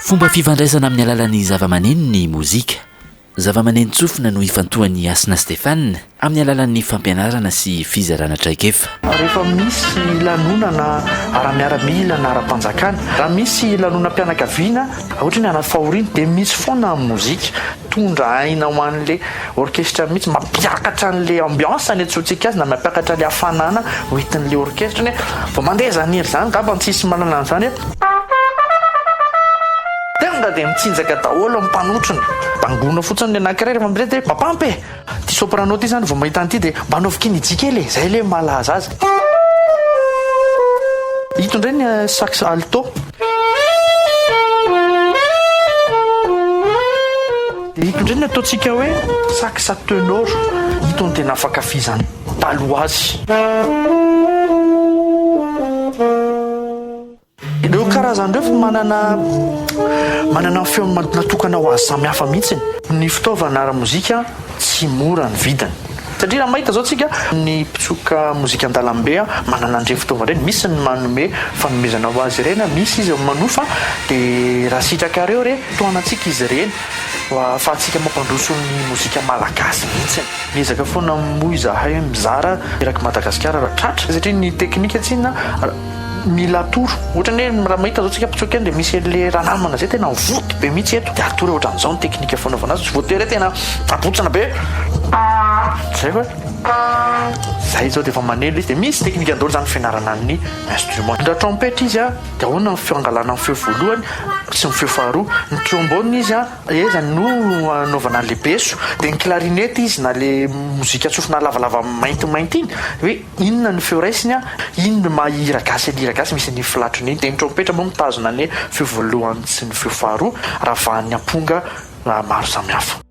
Fomba fifandraisana amin'ny alalan'ny zavamaneno ny mozika. Zavamaneno tsofina no ifantohan'i Hasina Stéphane amin'ny alalan'ny fampianarana sy fizarana traikefa. Rehefa misy lanonana ara-miaramila na ara-panjakana, raha misy lanonam-pianakaviana, ohatra ny anaty fahoriana, dia misy foana ny mozika. Mitondra aina ho an'le orchestre mihitsy, mampiakatra an'le ambiance ny antsointsika azy na mampiakatra le hafanana hoentin'le orchestre ny hoe vao mandeha zany hira zany angamba tsisy manana an'izany hoe tonga dia mitsinjaka daholo ny mpanotrona, bangoina fotsiny ny anankiray rehefa mireto hoe mapampy e! Ty soprano ty zany vao mahita an'ity dia mba anaovy kinijy kely e! Zay le mahalaza azy. Ito indray ny sax alto. Dia ito indray ny ataontsika hoe sax tenor. Ito no tena fankafizan'ny taloha azy. Ireo karazany ireo fa manana manana ny feony natokana ho azy samihafa mihitsy. Ny fitaovana ara-mozika tsy mora ny vidiny. Satria raha mahita izao tsika, ny mpitsoka mozika an-dalambe manana an'ireny fitaovana ireny, misy ny manome fanomezana ho azy ireny, misy izy manofa, dia raha sitrakareo re, tohanantsika izy ireny ho ahafahantsika mampandroso ny mozika malagasy mihitsy. Miezaka foana moa izahay mizara eraky Madagasikara raha tratra, satria ny teknika tsinona Mila atoro. Ohatra ny hoe raha mahita zao tsika mpitsoka eny dia misy an'le ranamana zay tena mivoty be mihitsy eto. Dia atoro hoe ohatran'izao ny teknika fanaovana azy. Tsy voatery hoe tena abotsina be. Zay hoe zay zao dia efa maneno izy. Dia misy teknika daholo zany fianarana ny instrument. Raha trompetra izy dia ahoana ny feo angalana ny feo voalohany sy ny feo faharoa. Ny trombone izy aiza no anaovana an'le beso. Dia ny clarinette izy na le mozika tsofina lavalava maintimainty iny hoe Inona no feo raisiny an? Inona no maha hira gasy ny hira gasy misy an'iny filatrony iny? Dia ny trompetra moa mitazona ny feo voalohany sy ny feo faharoa, ravahan'ny amponga maro samihafa.